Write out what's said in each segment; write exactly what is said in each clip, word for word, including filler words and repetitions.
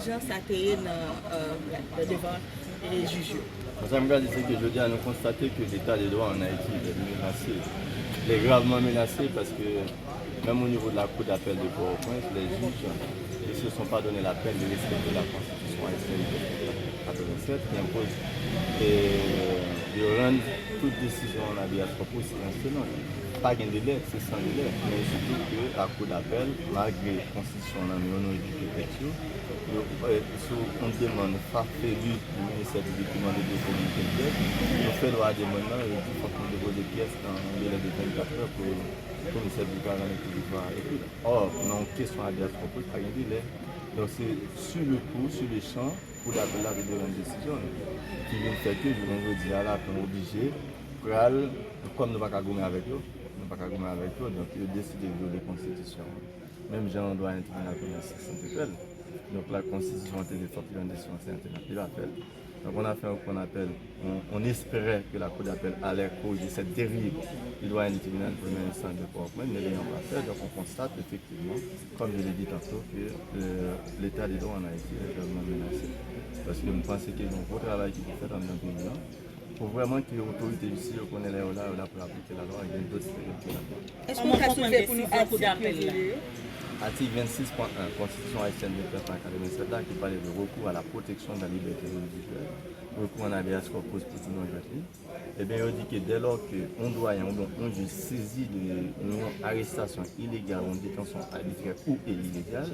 jan sa te ye nan, euh, devan, e, jij yo. Sa m ka di, se ke jodi a nou konstate ke leta de dwa an Ayiti lè menase, lè gravman menase, paske menm o nivo de la Cour d'appel de Port-au-Prince, les juges, ils se sont pas donné la peine de respecter la constitution haïtienne de quatre-vingt-sept qui impose, euh, de rendre toute décision en habeas corpus séance tenante. Pa gen delè, se san delè. Men sitou ke la Cour d'appel, malgre konstitisyon an nan men yo, nou edike tèks yo, yo, eh, sou yon demann farfelu du ministè piblik ki mande de kominike pyès, yo fè lwa demann nan, yo di fòk nou depoze pyès nan yon delè de vennkat è pou komisè piblik la rann li tou vwa ekri. Or, nan yon kesyon habeas corpus, pa gen delè. Donk, se sur le coup, sur le champ, Cour d'appel la te dwe rann desizyon l, ki vin fè ke jounen jodi a la, nou oblije pral, kòm nou pa ka goumen avèk yo, nou pa ka goumen avèk yo, donk yo deside vyole konstitisyon an. Menm jan yon dwayen tribinal komèsyal te fè l. Donk la, konstitisyon an te di fòk li rann desizyon an, se an te li pa fè l. Donc on a fait un, qu'on appelle, on, on espérait que la Cour d'appel allait corriger cette dérive du doyen du tribunal de première instance de Port-au-Prince, mais l'ayant pas fait, donc on constate effectivement, comme je l'ai dit tantôt, que euh, l'état de droit en Haïti est gravement menacé. Paske m panse ke gen yon gwo travay ki pou fèt anndan peyi an pou vrèman ke otorite jistis yo konnen lè yo la, yo la pou aplike lalwa, gen dòt peryòd ke lalwa. Èske w ka soulve pou nou atik yo vyoye yo? Atik vennsis pwen en konstitisyon ayisyèn de mil nèf san katrevensèt la ki pale de recours à la protection de la liberté individuelle, recours en habeas corpus pou di non jwèt li. Ebyen, yo di ke dèlò ke yon dwayen oubyen yon jij sezi de yon arestasyon ilegal, yon detansyon abitrè ou e ilegal,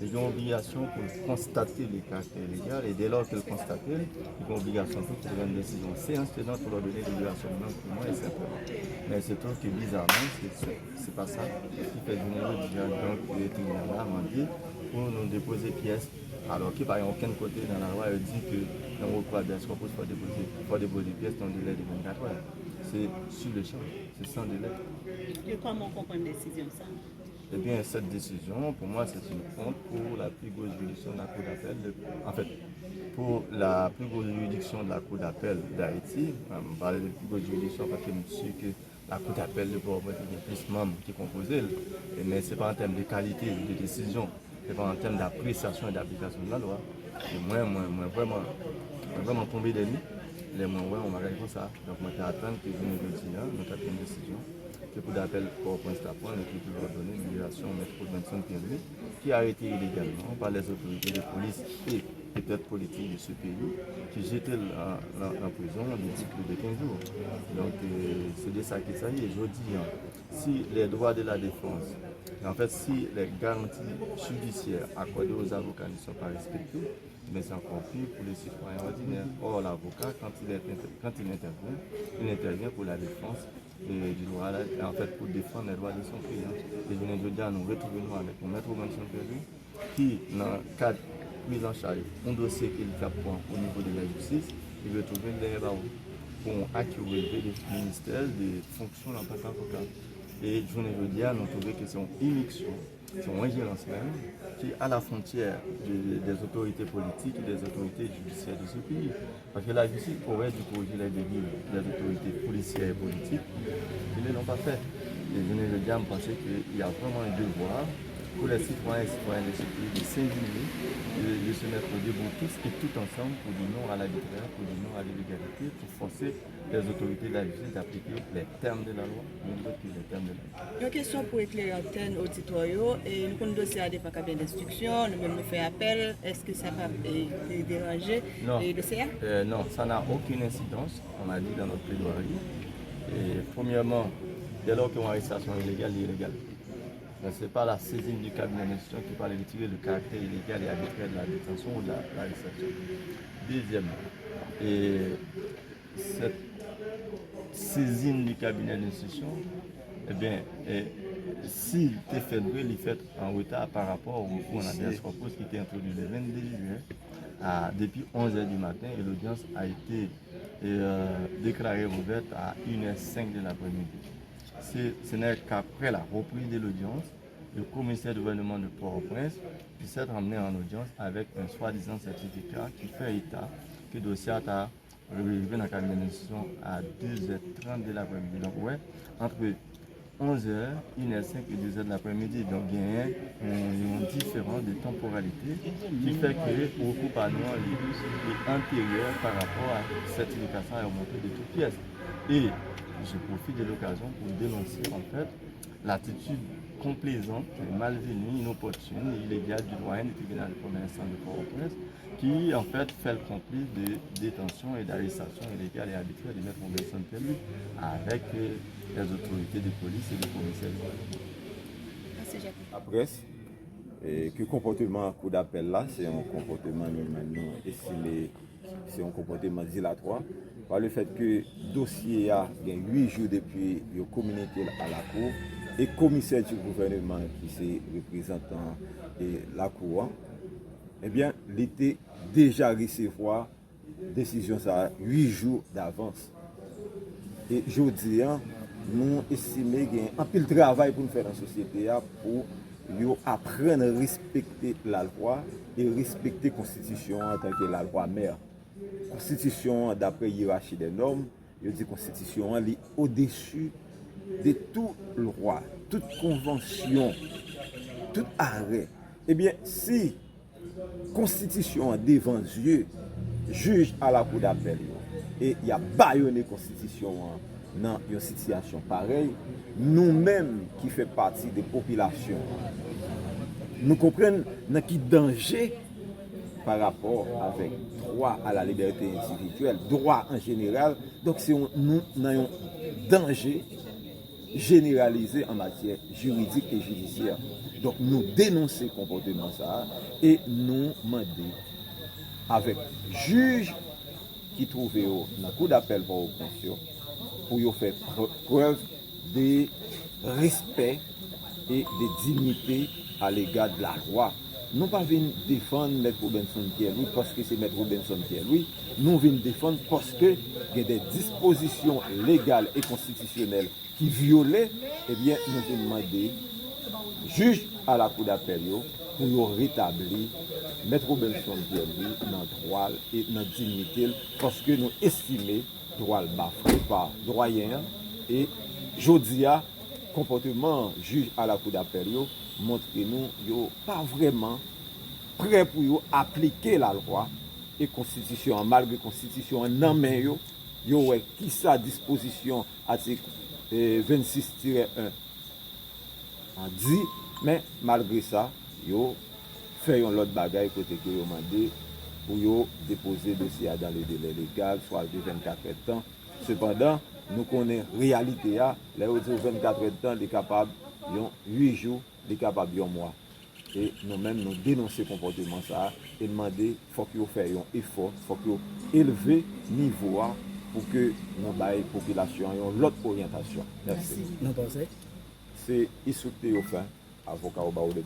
li gen obligasyon pou l konstate li karaktè ilegal, e dèlò ke l konstate l, li gen obligasyon tou pou l rann desizyon seyans tenant pou l òdone liberasyon moun nan purman e senpleman. Men se tou ke bizarman, se, se, se pa sa ki fè jounen jodi a, donk, tribinal la mande pou nou depoze pyès, alò ke pa gen okenn kote nan lalwa yo di ke nan recours habeas corpus fò depoze, fò depoze pyès nan delè de vennkat è. Se sur le champ, se san delè. E kòman w konprann desizyon sa? Eh bien, cette décision, pour moi, c'est une honte pour la plus grosse juridiction de la Cour d'appel. De, en fait, pour la plus grosse juridiction de la Cour d'appel d'Haïti, euh, je parle de plus grosse juridiction parce que je suis que la Cour d'appel de Port-au-Prince gen plis manm ki konpoze l. E, men se pa an tèm de kalite de desizyon, se pa an tèm d'appréciation et d'application de la loi. E mwen, mwen, mwen vrèman, mwen vrèman tonbe dènye lè mwen wè yon bagay konsa. Donk, mwen te atann ke jounen jodi a, nou t ap gen yon desizyon ke Kou d'apèl Pòtoprens ta pran e ki te òdone liberasyon Mèt Rodmanson Pierre-Louis, ki arete ilegalman pa lèzotorite de polis e petèt politik de se peyi, ki jete l nan, nan, nan prizon depi plis de kenz jou. Donk, euh, se de sa qu'il s'agit. Jodi a, si les droits de la défense, en fait, si les garanties judiciaires accordées aux avocats ne sont pas respectées, mais c'est encore pire pour le citoyen ordinaire. Or, l'avocat, quand il est inter-, quand il intervient, il intervient pour la défense, euh, du droit à la, en fait, pour défendre les droits de son client. E jounen jodi a, nou retwouve nou avèk yon Mèt Rodmanson Pierre-Louis ki, nan kad priz an chaj yon dosye ke li t ap pran o nivo de lajistis, li retwouve l dèyè bawo pou yon ak ki relve de ministè de fonksyon antanke avoka. E jounen jodi a, nou twouve ke se yon imiksyon, se yon enjerans menm, ki a la fwontyè de, de, des autorités politiques et des autorités judiciaires de ce pays. Parce que la justice aurait dû corriger les dérives des autorités policières et politiques, qui ne l'ont pas fait. E jounen jodi a, m panse ke y a vraiment un devoir pour les citoyens et citoyennes de ce pays de s'indigner, de, de se mettre debout tous et tout ensemble pour dire non à l'arbitraire, pour dire non à l'illégalité, pour forcer les autorités de la justice d'appliquer les termes de la loi, nul autre que les termes de la loi. Yon kesyon pou eklere antèn oditwa yo. E nou konn dosye a devan kabinè denstriksyon, nou menm nou fè apèl. Èske sa pa, e, te deranje, Non. E, dosye a? Euh, non, ça n'a aucune incidence, on l'a dit dans notre plaidoirie. Et premièrement, dès lors qu'il y a une arrestation illégale, il est illégal. Mais c'est pas la saisine du cabinet d'instruction qui va retirer le caractère illégal et arbitraire de la détention ou de la, l'arrestation. Deuxièmement, et cette saisine du cabinet d'instruction, eh bien, eh, si te fèt vre, li fèt an reta pa rapò o recours en habeas corpus ki te entwodui le vennde jiyè a, depi onz è di maten, et l'audience a été, euh, déclarée ouverte à une heure cinq de l'après-midi. C'est, ce n'est qu'après la reprise de l'audience, le commissaire du gouvernement de Port-au-Prince qui s'est emmené en audience avec un soi-disant certificat qui fait état que dossier a rive nan kabinè d'instruction à deux heures trente de l'après-midi. Donc, ouais, entre Onz è, inè senk e dezè de laprèmidi. Donk, genyen yon, yon diferans de tanporalite ki fè ke rekou pa nou an li, li anteryè pa rapò a sètifika sa yo montre de tout pyès. E je profite de l'occasion pour dénoncer, en fait, l'attitude complaisante, malvenue, inopportune et illégale du doyen du tribunal de première instance de Port-au-Prince, qui, en fait, fait le complice de détention et d'arrestation illégale et arbitraire de Maître Robinson Pierre-Louis avec, euh, les autorités de police et le commissaire du parquet. Laprès, eh, ke konpòteman kou dapèl la, se yon konpòteman nou menm nou estime se yon konpòteman dilatwa, pa le fèt ke dosye a gen uit jou depi yo kominike l a lakou, e komisè di gouvèneman ki se reprezantan e lakou an, ebyen, li te deja resevwa desizyon sa a uit jou davans. E jodi a, nou estime gen anpil travay pou n fè nan sosyete a pou yo aprann respekte lalwa e respekte konstitisyon an antanke lalwa mè. Konstitisyon an, daprè yerachi dè nòm, yo di konstitisyon an li odesi de tout lwa, tout konvansyon, tout arè. Ebyen, si konstitisyon an devan zye jij a lakou dapèl yo e y ap bayone konstitisyon an nan yon sitiyasyon parèy, nou menm ki fè pati de popilasyon an, nou konprann nan ki danje pa rapò avèk dwa a la libète endividyèl, dwa an jeneral. Donk, se yon, nou nan yon danje jeneralize an matyè jiridik e jidisyè. Donk, nou denonse konpòteman sa a e nou mande avèk jij ki twouve yo nan kou dapèl Pòtoprens yo pou yo fè prèv de respè e de dignite alega de la lwa. Nou pa vin defann Mèt Robinson Pierre Louis paske se Mèt Robinson Pierre Louis. Nou vin defann paske gen de dispozisyon legal e konstitisyonèl ki vyole. Ebyen, nou vin mande jij a la kou dapèl yo pou yo retabli Mèt Robinson Pierre Louis nan dwa l e nan dinyite l, paske nou estime dwa l bafwe pa dwayen an. E jodi a, konpòteman jij a la kou dapèl yo montre nou yo pa vrèman prè pou yo aplike lalwa e konstitisyon an, malgre konstitisyon an nan men yo. Yo wè kisa dispozisyon atik vennsis tirè en an di, men malgre sa, yo fè yon lòt bagay kote ke yo mande pou yo depoze dosye a dans le délai légal, swa de vennkat èdtan. Sepandan, nou konnen reyalite a, lè yo di w vennkat èdtan, li kapab yon uit jou, li kapab yon mwa. E nou menm, nou denonse konpòteman sa a e n mande fòk yo fè yon efò, fòk yo elve nivo a pou ke nou bay popilasyon an yon lòt oryantasyon. Mèsi. Nou panse. Se Issouk Théophin, avoka au barreau de